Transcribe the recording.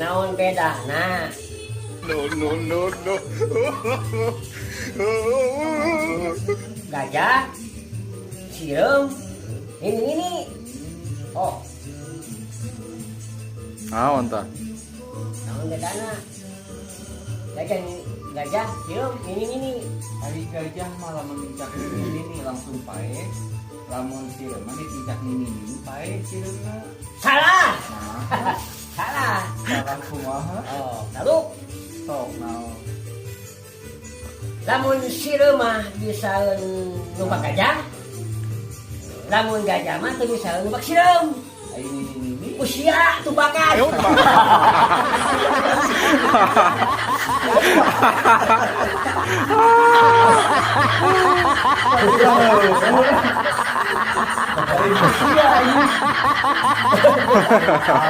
Naon bedana? No, no, no, no. Gajah, sireum, ini. Oh, Naon tah? Naon bedana? Gajah, gajah, sireum, ini. Ari gajah malah nincak nini langsung paeh. Lamun sireum mah ditincak nini paeh sireumna. Salah, Nah, salah. Salah kumaha? Oh, lalu Sok naon? Lamun sireum mah bisa numpak gajah. Lamun gajah mah teu bisa numpak sireum. Ai nini nini. Usia tumbakan. 哎呦我的妈！ Iya ini.